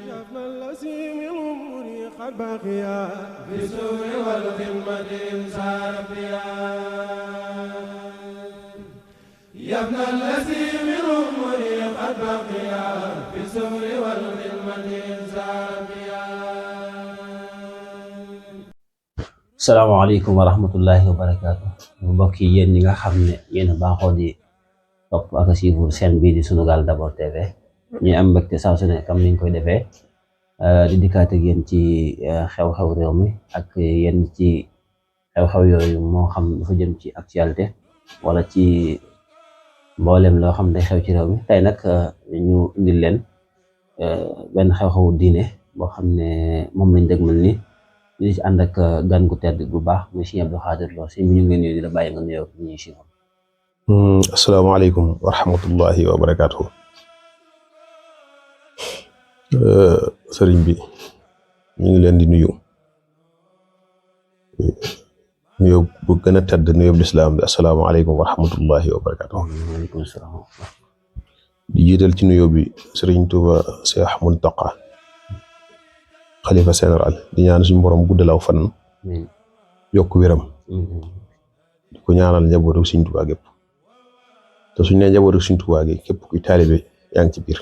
يا ابن الذي من عمري قد بقيا في السوء والخدمة إنسان بيا يا ابن الذي من عمري قد بقيا في السوء والخدمة إنسان بيا. salaamaaleykum wa rahmatullahi wa barakaatu mbokk yi yéen ñi nga xam ne yéen a baaxoo di topp ak a suivre chaîne bii di Sunugal d'abord TV ñu am mbégte saa su ne comme niñ koy defee di dikkaat ak yéen ci xew-xew réew mi ak yéen ci xew-xew yooyu moo xam dafa jëm ci actualité wala ci mboolem loo xam ne day xew ci réew mi tey nag ñu indil leen benn xew-xewu diine boo xam ne moom lañ dëgmal ni ñu ci ànd ak gan gu tedd bu baax muy Sëriñ Abdou Khadre Lo si ñu ngi nuyu di la bàyyi nga nuyoo ak ñuy suivre. asalaamaaleykum wa rahmatullahi wa barakaatuhu. Sëriñ bi ñu ngi leen di nuyu nuyoo bu gën a tedd nuyoo bu lislaam bi asalaamaaleykum wa rahmatullahi wa barakaatuhu. waaleykum salaam. di jiital ci nuyoo bi Sëriñ Tuuba Seex Muntaqa xalifa général di ñaan suñu borom guddalaw fan yokk wéram di ko ñaanal njabootu Sëriñ Tuubaa gépp te suñ nee njabootu Sëriñ Tuubaa gi képp kuy taalibe yaa ngi ci biir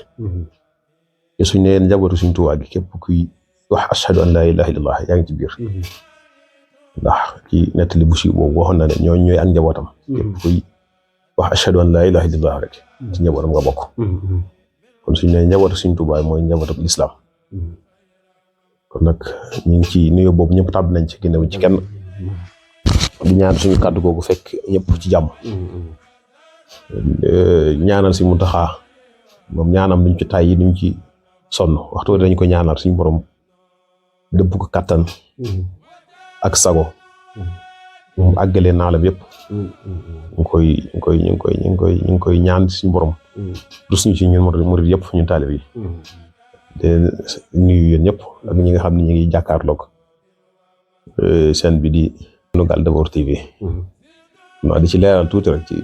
te suñ nee njabootu Sëriñ Tuubaa gi képp kuy wax ashhadu an laa ilaaha illallah yaa ngi ci biir ndax ci nettali bu siiw boobu waxoon na ne ñooy ak njabootam képp kuy wax ashhadu an laa ilaaha illallah rek ci njabootam nga bokk kon suñ nee njabootu Sëriñ Tuubaa mooy njabootu lislaam kon nag ñu ngi ci nuyoo boobu ñëpp tàbb nañ ci ginnaaw ci kenn di ñaan suñu kàddu googu fekk ñëpp ci jàmm ñaanal si Muntaxa moom ñaanam duñ ci tàyyi duñ ci sonn waxtu dañ ko ñaanal suñu borom dëpp ko kattan ak sago moom àggalee naa la yëpp ñu ngi koy ñaan suñu borom dus ñu ci ñun murid yëpp ñu taalib yi te nuyu yéen ñëpp ak ñi nga xam ne ñu ngi jàkkaarloog chaîne bi di Sunugal d'abord TV ma di ci leeral tuuti rek ci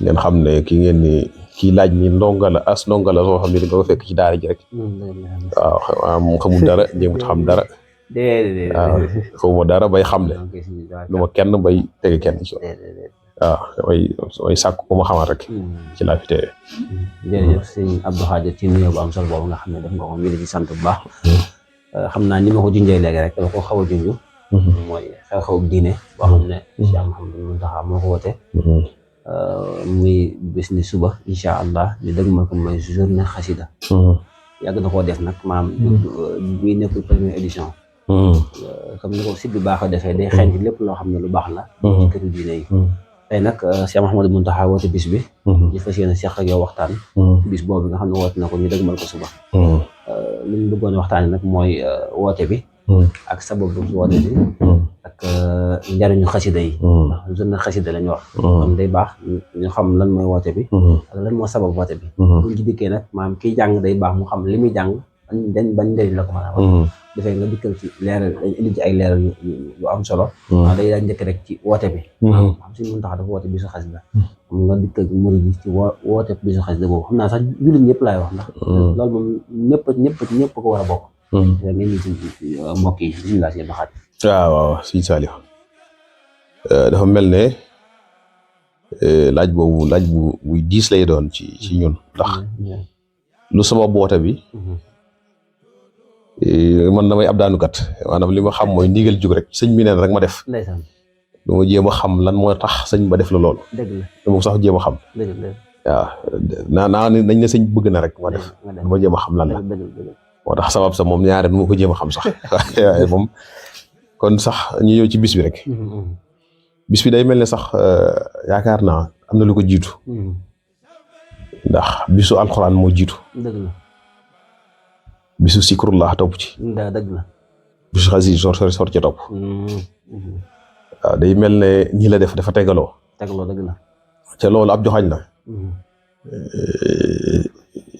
ngeen xam ne ki ngeen ni kii laaj ni ndonga la soo xam ne da nga ko fekk ci daara ji rek waaw mu xamul dara jéemut xam dara waaw xawma dara bay xamle lu ma kenn bay tege kenn ci waaw damay sàkk ko ma xamal rek ci laa fi teewee. jërëjëf Sëriñ Abdou Khadre ci nuyoo bu am solo boobu nga xam ne def nga ko mbir ci sant bu baax xam naa ni ma ko junjee léegi rek dama ko xaw a junj mooy xew-xew diine boo xam ne Cheikh Mouhamadou Mountakha moo ko woote muy bis ni suba incha allah ñu dëgg ma ko mooy journée xasida yàgg na koo def nag maam bi nekkul première édition comme ni ko site bi baax a defee day xeeñ ci lépp loo xam ne lu baax la ci këru diine yi tey nag Cheikh Mouhamadou Mountakha woote bis bi ñu fas yéene seq ak yow waxtaan bis boobu nga xam ne woote na ko ñu dëgmal ko suba li ñu bëggoon waxtaan nag mooy woote bi ak sababu woote bi ak njariñu xasida yi ndax journée xasida lañu wax kon day baax ñu xam lan mooy woote bi ak lan moo sabab woote bi buñ ci dikkee nag maanaam kiy jàng day baax mu xam li muy jàng bañ njëriñ la ko mën a wax dafay nga dikkal ci leeral dañ indi ci ay leeral yu am solo day daal njëkk rek ci woote bi xam si mun tax dafa woote bisu xasida xam nga dikkal murid yi ci woote bisu xasida boobu xam naa sax jullit ñëpp laay wax ndax loolu moom ñëpp ko war a bokk ngeen ñi ci mbokk yi bismillah si Abdou Khadre waaw Sëriñ Saliou dafa mel ne laaj boobu laaj buy diis lay doon ci ñun ndax lu sabab woote bi man damay ab daanukat maanaam li ma xam mooy ndigal jóg rek sëñ bi neen rek ma def du ma jéem a xam lan moo tax sëñ ba def la loolu dama sax jéem a xam waaw naa ni nañ ne sëñ bëgg na rek ma def dama jéem a xam lan la moo tax sabab sa moom ñaare du ma ko jéem a xam sax waaye moom kon sax ñu ñëw ci bis bi rek bis bi day mel ne sax yaakaar naa am na lu ko jiitu ndax bisu alxuraan moo jiitu bisu sikrullah topp ci dëgg la bisu xasi sor ca topp waaw day mel ne ñi la def dafa tegaloo dëgg la ca loolu ab joxañ la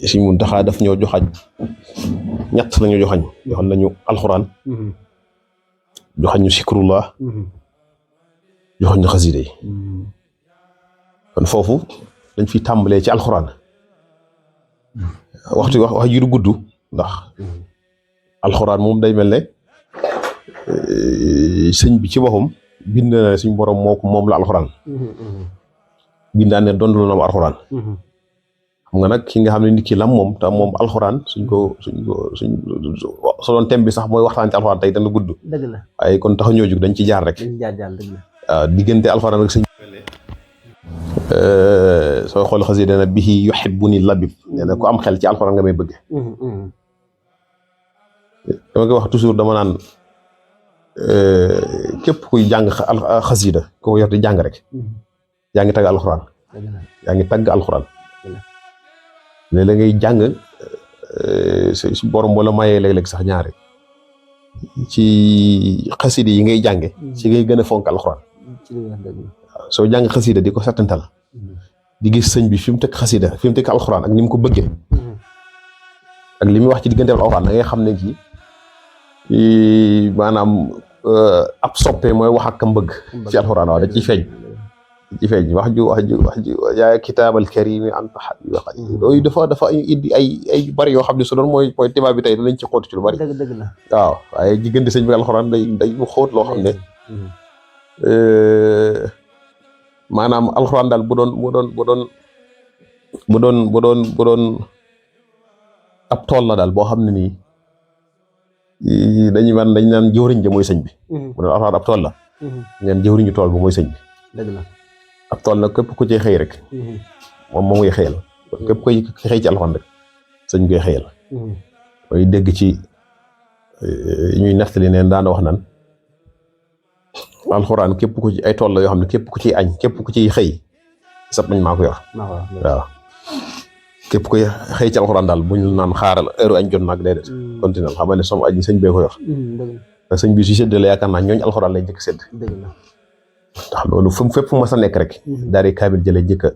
Sëriñ Muntaxa daf ñoo joxañ ñett lañu joxañ nañu alxuraan joxañ ñu sikrullah joxañ ñu xasida yi kon foofu dañ fi tàmbalee ci alxuraan waxtu wax ji du gudd ndax alxuraan moom day mel ne sëñ bi ci boppam bind na suñ borom moom la alxuraan bindaan ne doon na ma alxuraan xam nga nag ki nga xam ne nit ki lam moom te moom alxuraan suñ so doon thème bi sax mooy waxtaan ci alxuraan tey dana gudd. dëgg la waaye kon tax ñoo jug dañ ci jaar rek. dëgg la. waaw diggante alxuraan ak sëñ soo xool xasida na bihi yuhibbuni labib nee na ku am xel ci alxuraan nga may bëgg. dama koy wax toujours dama naan képp kuy jàng xasida ko yor di jàng rek yaa ngi tagg alxuraan yaa ngi tagg alxuraan léeg-léeg ngay jàng su borom boo la mayee léeg-léeg sax ñaari ci xasida yi ngay jànge ci ngay gën a fonk alxuraan soo jàng xasida di ko settantal di gis sëñ bi fi mu teg xasida fi mu teg alxuraan ak ni mu ko bëggee ak li muy wax ci diggante alxuraan da ngay xam ne kii maanaam ab soppe mooy wax ak kam bëgg ci alxuraan waaw da ciy feeñ wax ju yaa kitaabal karimi anta habibi yooyu dafa indi ay bari yoo xam ne su doon mooy tiba bi tey danañ ci xóot ci lu bari dëgg la waaw waaye diggante sëñ bi alxuraan day lu xóot loo xam ne maanaam alxuraan daal bu doon ab tool la daal boo xam ne nii dañ naan jëwriñ ja mooy sëñ bi bu doon alxuraan ab tool la ngeen jëwriñu tool bi mooy sëñ bi dëgg la ab tool nag képp ku ci xëy rek moom ngay xëyal képp koy xëy ci alxuraan rek sëñ koy xëyal mooy dégg ci ñuy nettali neen daana wax naan alxuraan képp ku ci ay tool la yoo xam ne képp ku ciy añ képp ku ciy xëy sab nañ maa ko yor waaw képp koy xëy ci alxuraan daal buñ naan xaaral heure añ jot naag déedéet continuel xam ne sama añ sëñ bee ko yor te sëñ bi su séddale yaakaar naa ñooñ alxuraan lay njëkk sédd ndax loolu fépp fu ma sa nekk rek daari kaamil jële njëkk a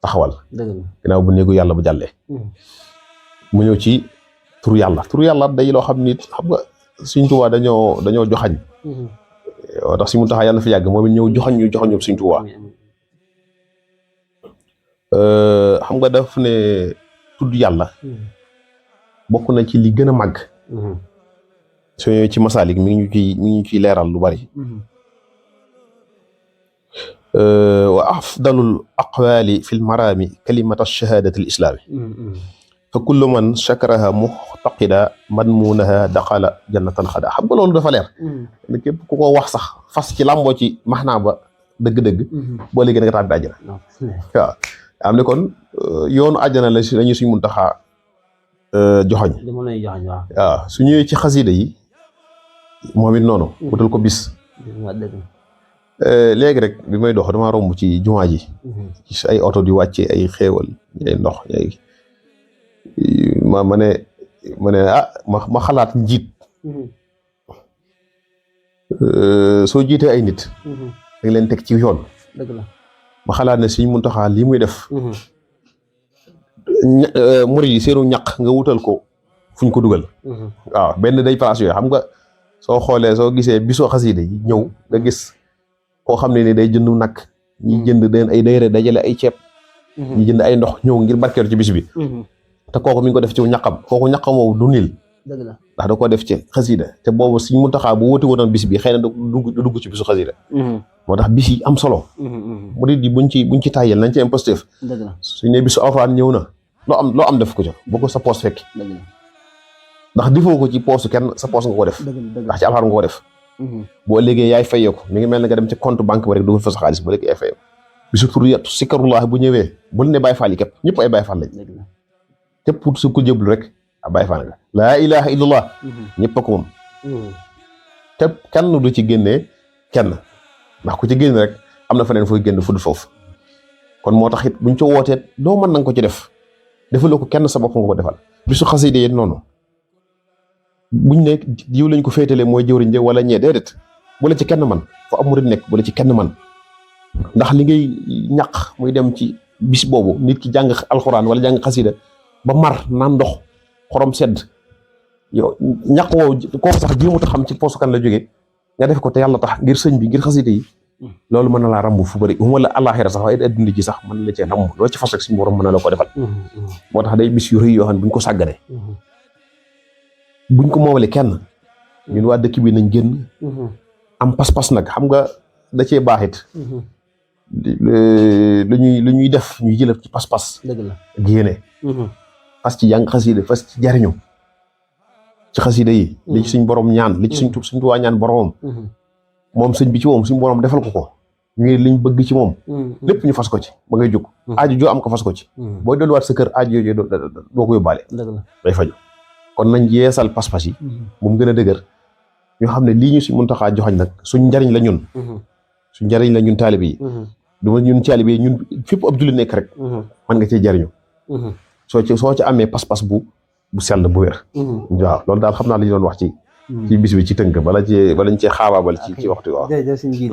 taxawal ginnaaw bu néegu yàlla bu jàllee mu ñëw ci turu yàlla day loo xam ni xam nga Sëñ Tuubaa dañoo joxañ waaw tax si mu taxaa yàlla na fi yàgg moom it ñëw joxañ ñu Sëñ Tuubaa xam nga daf ne tudd yàlla bokk na ci li gën a màgg soo ñëwee ci Masaalik mi ngi ñu ciy leeral lu bari wa afdalul aqwaali fi lmaraami kalimata shahadati l islaami fa kullu man shakaraha muxtaqida madmuunaha daqala jannatan xada xam nga loolu dafa leer ne képp ku ko wax sax fas ci làmboo ci maxnaa ba dëgg-dëgg boo léegi da nga tàbbi àjjana waaw am ne kon yoonu àjjana lañu suñ Muntaxaa joxoñ waaw su ñëwee ci xasida yi moom it noonu wutal ko bis léegi rek bi may dox dama romb ci jumaa ji ci ay oto di wàcce ay xéewal ay ndox ma ne ma xalaat njiit soo jiitee ay nit da leen teg ci yoon ma xalaat ne Sëñ Muntaxaa lii muy def murid yi seenu ñaq nga wutal ko fuñ ko dugal waaw benn day place yooyu xam nga soo xoolee soo gisee bisoo xasida yi ñëw nga gis koo xam ne ni day jënd nag ñi jënd den ay dayre dajale ay ceeb ñi jënd ay ndox ñëw ngir barkeelu ci bis bi te kooku mi ngi ko def ci ñaqam kooku ñaqam woowu du niil ndax da ko def ci xasida te boobu Sëñ Muntaxaa bu wóoti woon bis bi xëy na du dugg ci bisu xasida moo tax bis yi am solo murid yi buñ ci tàyyel nañ ci imposteur suñ ne bisu alxuraan ñëw na loo am def ko ca bu ko sa poos fekk ndax defoo ko ci poosu kenn sa poos nga ko def ndax ci alxuraan nga ko def boo léegi yaay fayee ko mi ngi mel ne nga dem ci compte banque ba rek dugal fa sa xaalis boo léegi yaay fayee ko bisu tur yat sikarullah bu ñëwee bul ne Baay Faal yi képp ñëpp ay Baay Faal lañ képp su ko jéblu rek a Baay Faal nga laa ilaha illallah ñëpp a ko moom te kenn du ci génnee kenn ndax ku ci génn rek am na feneen fooy génn fudd foofu kon moo tax it buñ ci wootee doo mën nanga ko ci def defaloo ko kenn sa bopp nga ko defal bisu xasida yi noonu buñ ne diw lañ ko féetale mooy jëwriñ de wala ñee déedéet bu la ci kenn man fa am murid nekk bu la ci kenn man ndax li ngay ñaq muy dem ci bis boobu nit ki jàng alxuraan wala jàng xasida ba mar naan ndox xorom sedd yow ñaq woowu kooku sax jéemut a xam ci poosu kan la jógee nga def ko te yàlla tax ngir sëñ bi ngir xasida yi loolu mën na laa rambu fu bëri wala àllaaxira sax waaye adduna ji sax mën na la cee rambu loolu ci fas rek suñu borom mën na la ko defal moo tax day bis yu rëy yoo xam ne buñ ko sàggane buñ ko moomale kenn ñun waa dëkk bi nañ génn am pas-pas nag xam nga da cee baaxit lu ñuy def ñuy jëlëf ci pas-pas dëgg la génne fas ci jàng xasida fas ci jariñu ci xasida yi li ci suñ borom ñaan li ci suñ Tuubaa ñaan boromam moom sëñ bi ci moom suñ borom defal ko ñu liñ bëgg ci moom lépp ñu fas ko ci ba ngay jóg aaju joo am ko fas ko ci boo delluwaat sa kër aaju yooyu doo ko yóbbaale day faju kon nañ yeesal pas-pas yi moom gën a dëgër ñu xam ne lii ñu suñ Muntaxaa joxañ nag suñ njariñ la ñun suñ njariñ la ñun taalibe yi duma ñun taalibe yi ñun fépp ab jullit nekk rek man nga cee jariñu soo ci amee pas-pas bu sell bu wér waaw loolu daal xam naa la ñu doon wax ci bis bi ci tënk balañ cee xaabaabal ci waxtu waaw jërëjëf suñu jiit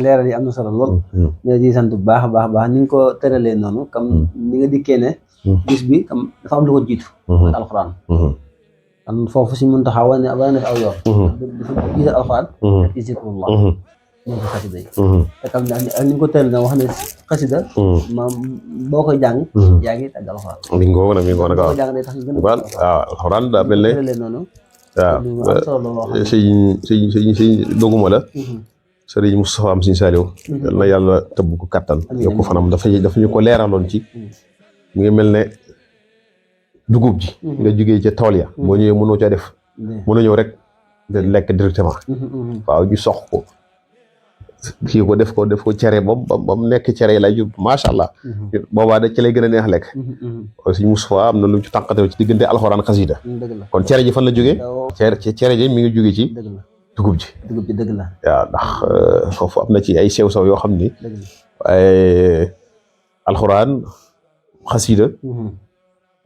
leeral yi am na solo lool ñoo ci sant bu baax a baax ni nga ko tëralee noonu comme ni nga dikkee ne bis bi comme dafa am lu ko jiitu mooy alxuraan kon foofu si Muntaxaa wane na fi aw yoon dafa jiital alxuraan ak zikrullah ñoo ko xasida yi te comme ni nga ko tëralee na wax ne xasida maam boo koy jàng yaa ngi tàgg alxuraan mi ngoo nag boo koy jàng day tax nga gën a waaw alxuraan daa mel ne tëralee noonu waaw sëñ doguma la sëriñ Moustapha am sëñ Saliou yal na yàlla tëbb ko kattan yokku fanam dafa ñu ko leeraloon ci mu ngi mel ne dugub ji nga jógee ca tool ya boo ñëwee mënoo ca def mën a ñëw rek de lekk directement waaw ñu sox ko kii ko def ko cere ba mu nekk cere lay jur macha allah boobaa da ci lay gën a neex lekk sëñ Moustapha am na lu ci tànqatew ci diggante alxuraan xasida kon cere ji fan la jógee cere ji mi ngi jógee ci dugub ji dëgg la waaw ndax foofu am na ci ay sew-sew yoo xam ni waaye alxuraan xasida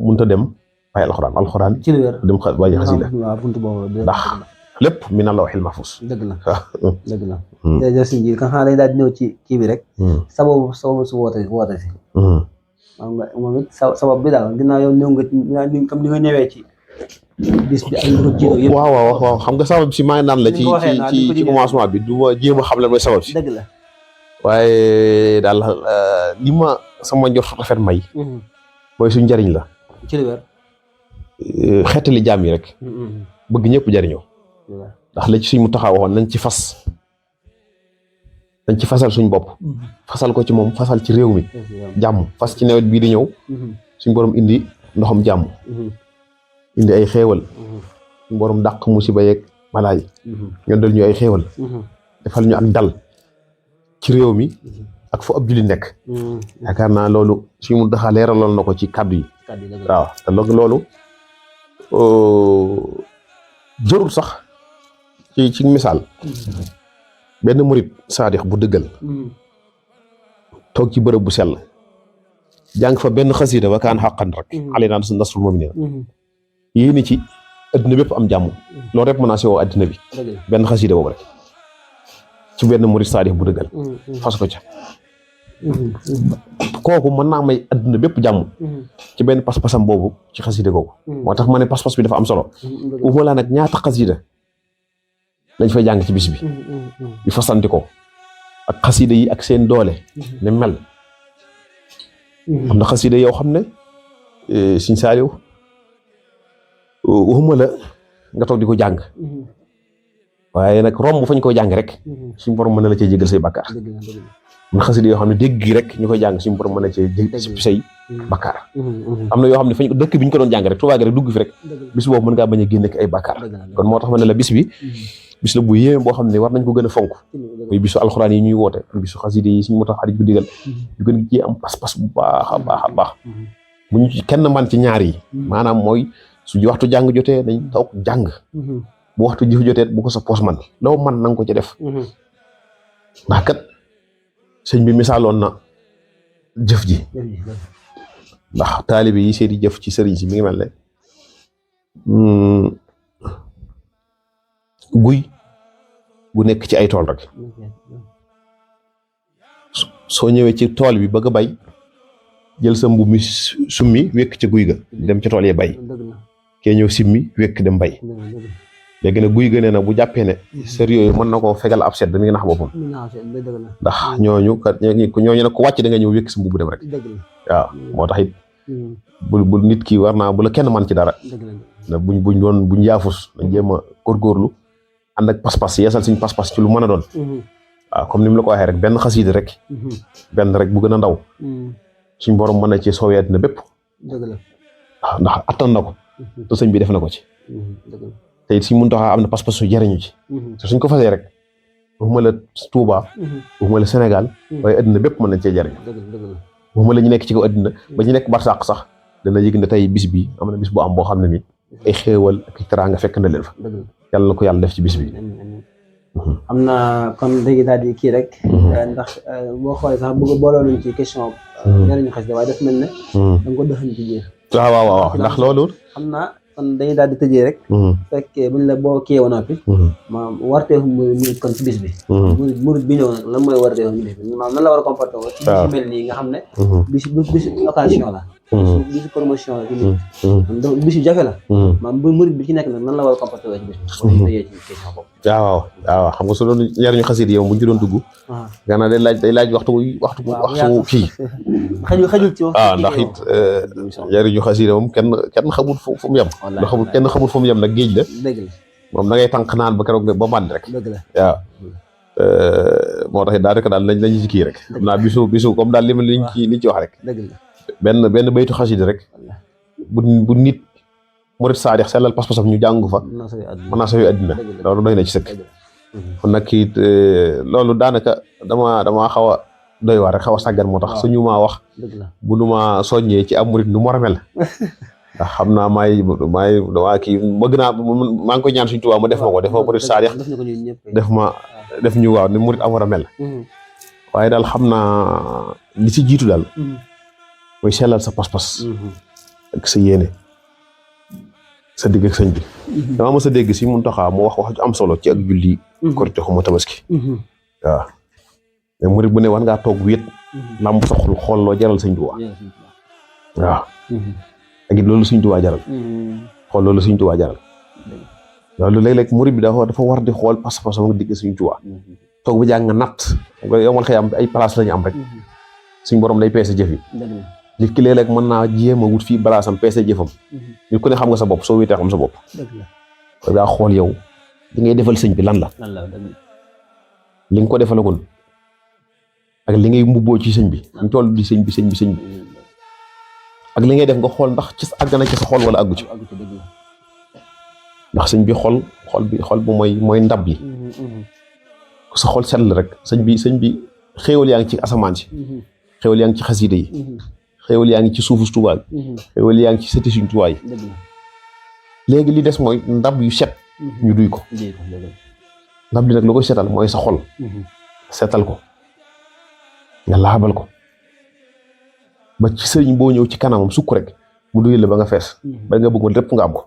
mënut a dem waaye alxuraan ci lu wér dem waaye xasida ndax lépp mi na lawhil mahfuz dëgg la jërëjëf sëñ ji kan xanaa dañ daal di ñëw ci kii bi rek sababu su woote si moom it sabab bi daal ginnaaw yow ñëw nga comme ni nga ñëwee ci bis bi ak li ko jiitu yëpp waaw xam nga sabab si maa ngi naan la ci commencement bi du ma jéem a xam la mooy sabab si dëgg la waaye daal li ma sama njort rafet may mooy suñ njariñ la ci lu wér xeetali jaam yi rek bëgg ñëpp jariñoo ndax la ci suñ mu taxaw waxoon nañ ci fasal suñ bopp fasal ko ci moom fasal ci réew mi jàmm fas ci nawet bii di ñëw suñ borom indi ndoxam jàmm indi ay xéewal suñ borom dàq musiba yeeg balaa yi ñoo dal ñu ay xéewal defal ñu ak dal ci réew mi ak fu ab julli nekk yaakaar naa loolu suñ mu taxaa leeraloon na ko ci kàddu yi waaw te loolu jërul sax ci misaal benn murit saadix bu dëggal toog ci bërëb bu sell jàng fa benn xasida wa kaan xaqan rek alaynaa nasrul mu'miniin yéeni ci adduna bépp am jàmm loolu rek mën naa si woo adduna bi benn xasida boobu rek ci benn murit saadix bu dëggal fas ko ca kooku mën naa may adduna bépp jàmm ci benn pas-pasam boobu ci xasida googu moo tax ma ne pas-pas bi dafa am solo uma laa nag ñaata xasida lañ fay jàng ci bis bi yu fasanti ko ak xasida yi ak seen doole ne mel am na xasida yoo xam ne Sëñ Saaliw waxuma la nga toog di ko jàng waaye nag romb fañ koy jàng rek suñ borom mën na la cee jégal say bakkaar am na xasida yoo xam ne dégg gi rek ñu koy jàng suñu borom mën na cee say bakkaar am na yoo xam ne fañ ko dëkk bi ñu ko doon jàng rek Tuubaa gi rek dugg fi rek bis boobu mën ngaa bañ a génn ak ay bakkaar kon moo tax ma ne la bis bi bis la bu yéeme boo xam ne war nañ ko gën a fonk muy bisu alxuraan yi ñuy woote bisu xasida yi suñu moo tax xarit ko digal ñu gën ci am pas-pas bu baax a baax bu ñu ci kenn man ci ñaar yi maanaam mooy su waxtu jàng jotee dañ toog jàng bu waxtu jëf jotee bu ko sa poos man loo man na nga ko ci def ndax kat sëñ bi misaaloon na jëf ji ndax taalibe yi seeni jëf ci sëriñ si mi ngi mel ne guy bu nekk ci ay tool rek soo ñëwee ci tool bi bëgg a bay jël sa mbubb mi summi wekk ci guy ga dem ci tool yi bay kee ñëw simmi wekk dem bay léegi nag guy ga nee na bu jàppee ne sër yooyu mën na koo fegal ab sedd mi ngi nax boppam ndax ñooñu nag ku wàcc da nga ñëw wekk sa mbubb dem rek waaw moo tax it bu nit ki war naa bu la kenn man ci dara ndax buñ yaafus dañ jéem a góorgóorlu ànd ak pas-pas yeesal suñ pas-pas ci lu mën a doon waaw comme ni mu la ko waxee rek benn xasiida rek benn rek bu gën a ndaw suñ borom mën na ci soowee àddina bépp waaw ndax attan na ko te sëñ bi def na ko ci te it suñ mën taxaa am na pas-pas su jariñu ci te suñ ko fasee rek waxuma la Touba waxuma la Sénégal waaye àddina bépp mën nañ cee jariñ waxuma la ñu nekk ci kaw àddina ba ñu nekk barsàq sax dana yëg ne tey bis bi am na bis bu am boo xam ne ni ay xéewal ak teraanga fekk na leen fa yàlla na ko yàlla def ci bis bi am na kon léegi daal di kii rek ndax boo xoolee sax bëgg booloo nañ ci question njëriñu xasida waaye daf mel ne da nga ko dëxañ ci biir waaw ndax loolu xam naa kon dañuy daal di tëjee rek fekkee buñ la boo kii woon noppi maanaam warteefu murid kon ci bis bi murid bi ñëw nag lan mooy warteefu ci bis bi maanaam nan la war a comporté woo ci bis mel nii nga xam ne bisu occasion la bisu promotion la ci nit bisu jafe la maanaam bu murid bi ci nekk nag nan la war a comporté woo ci bis bi bu tëjee ci question boobu waaw xam nga su doon njariñu xasida yow buñ ci doon dugg gannaaw day laaj waxtu kii xajul ci ndax it njariñu xasida moom kenn xamul fu mu yem ndax kenn xamul fu mu yem nag géej la moom da ngay tànk naan ba keroog ba màndi rek waaw moo tax daanaka daal lañu ci kii rek xam naa bisu comme daal liñ ci wax rek benn baytu xasida rek bu nit murid saadix sellal pas-pasam ñu jàng fa mën naa sawi àddina loolu doy na ci sëkk kon nag it loolu daanaka dama xaw a doy waar rek xaw a sàggan moo tax suñu maa wax bu nu ma soññee ci am murid nu mu war a mel ndax xam naa damaa kii bëgg naa maa ngi koy ñaan suñu Tuubaa ma def ma ko def ma murid saadix def ñu waaw ni murid am war a mel waaye daal xam naa li ci jiitu daal mooy sellal sa pas-pas ak sa yéene sa digg ak sëñ bi dama mës a dégg si Muntaxa mu wax ju am solo ci ak julli korite xuma tabaski waaw mais murid bu ne war ngaa toog wéet lamb sa xol xool loo jaral sëñ Tuubaa waaw ak it loolu sëñ Tuubaa jaral xool loolu sëñ Tuubaa jaral loolu léeg-léeg murid bi dafa war di xool pas-pasam ak digg sëñ Tuubaa toog ba jàng nga natt yow man xëy am ay place lañu am rek suñ borom day peese jëf yi nit ki léeg-léeg mën naa jéem a wut fii balaasam peese jëfam nit ku ne xam nga sa bopp soo wéetee xam sa bopp war ngaa xool yow li ngay defal sëñ bi lan la li nga ko defalagoon ak li ngay mbubboo ci sëñ bi ñu toll di sëñ bi ak li ngay def nga xool ndax ci àgg na ci sa xol wala àggu ci ndax sëñ bi xol bu mooy ndab li sa xol sell rek sëñ bi xéewal yaa ngi ci asamaan si xéewal yaa ngi ci xasiida yi xéewal yaa ngi ci suufu Tuubaa yi xéewal yaa ngi ci sëti suñ Tuubaa yi léegi li des mooy ndab yu set ñu duy ko ndab li nag lu koy setal mooy sa xol setal ko nga laabal ko ba ci sëriñ boo ñëw ci kanamam sukk rek mu duyal la ba nga fees ba nga bëgg lépp nga am ko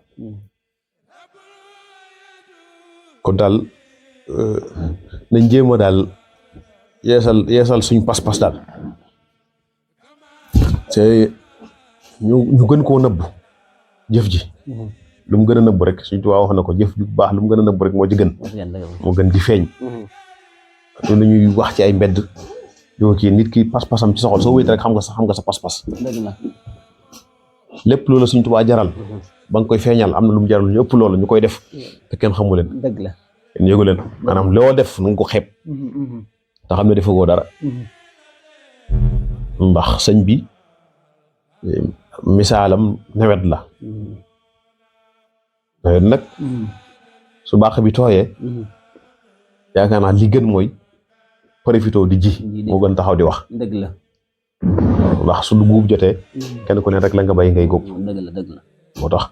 kon daal nañ jéem a daal yeesal suñ pas-pas daal te ñu gën koo nëbb jëf ji lu mu gën a nëbb rek suñ Tuubaa wax na ko jëf ju baax lu mu gën a nëbb rek moo ci gën moo gën di feeñ loolu la ñuy wax ci ay mbedd yoo kii nit ki pas-pasam ci sa xol soo wéet rek xam nga sa pas-pas lépp loolu suñ Tuubaa jaral ba nga koy feeñal am na lu mu jaral ñu ëpp loolu ñu koy def te kenn xamu leen kenn yëgu leen maanaam loo def nu nga ko xeeb te xam ne defagoo dara ndax sëñ bi misaalam nawet la nawet nag su baax bi tooyee yaakaar naa li gën mooy profité di ji moo gën taxaw di wax dëgg la ndax su dugub jotee kenn ku ne rek la nga bay ngay góob dëgg la moo tax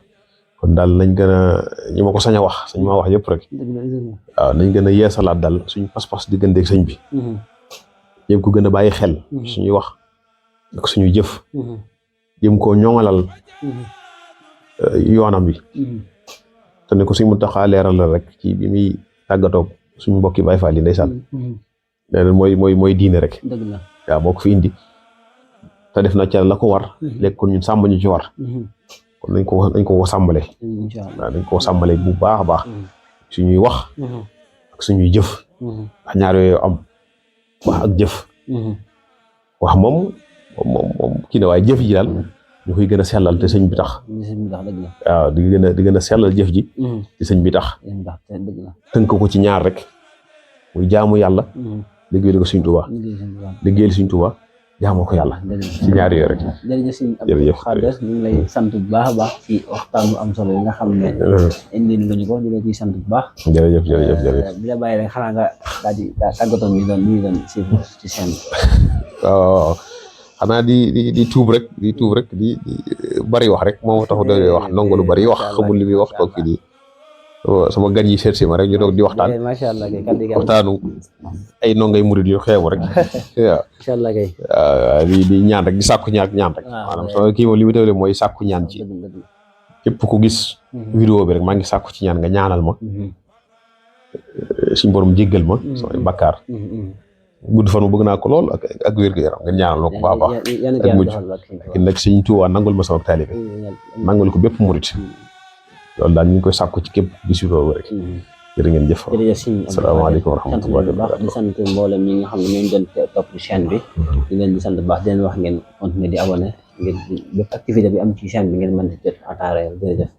kon daal nañ gën a ñi ma ko sañ a wax sañ maa wax yëpp rek waaw nañ gën a yeesalaat daal suñ pas-pas digganteeg sëñ bi yëpp ko gën a bàyyi xel suñuy wax ak suñuy jëf jëm koo ñoŋalal yoonam bi te ne ko suñ Muntaxa leeral la rek ci bi muy tàggatoog suñ mbokki Baay Faal yi ndeysaan nee na mooy diine rek waaw moo ko fi indi te def na ca la ko war léegi kon ñun sàmm ñu ci war kon nañ ko sàmmale waaw nañ ko sàmmale bu baax a baax suñuy wax ak suñuy jëf ndax ñaar yooyu am wax ak jëf wax moom kii ne waaye jëf ji daal ñu koy gën a sellal te sëñ bi tax. dëgg la. waaw di gën a sellal jëf ji. te sëñ bi tax. dëgg la. tënk ko ci ñaar rek muy jaamu yàlla. liggéeyal ko Sëñ Tuubaa. liggéeyal Sëñ Tuubaa jaamu ko yàlla. ci ñaar yooyu rek. jërëjëf sëñ Abdou Khadre ñu ngi lay sant bu baax a baax ci waxtaan bu am solo yi nga xam ne. indi nga ñu ko ñu lay ciy sant bu baax. jërëjëf. bi la bàyyi rek xanaa nga daal di tàggatoo ñu doon suivre ci chaîne bi. waaw xanaa di tuub rek di bari wax rek moom tax doy wax ndongo lu bari wax xamul li muy wax toog fi di sama gan yi seet si ma rek ñu doog di waxtaan. macha allah kay kaddu gi waxtaanu ay ndongay murid yu xeebu rek. waaw macha allah kay. di ñaan rek di sàkku ñaan rek. maanaam sama kii moom li mu tawle mooy sàkku ñaan ci képp ku gis. vidéo bi rek maa ngi sàkku ci ñaan nga ñaanal ma. suñu borom jéggal ma. samay bakkaar. gudd fan mu bëgg naa ko lool ak wér-gu-yaram nga ñaanal ma ko baax a baax. ak mujj nag Sëñ Tuubaa nangul ma sama taalibe nangul ko bépp murid. loolu daal ñu ngi koy sàkku ci képp gis vidéo rek. jërë ngeen jëf. asalaamaaleykum wa rahmatullahi wa barakatuh. di sant mboolem ñi nga xam ne ñooñu doon topp chaîne bi. di leen di sant bu baax di leen wax ngeen continuer di abonné ngeen bépp activité bi am ci chaîne bi ngeen mën di jot en temps réel jërëjëf.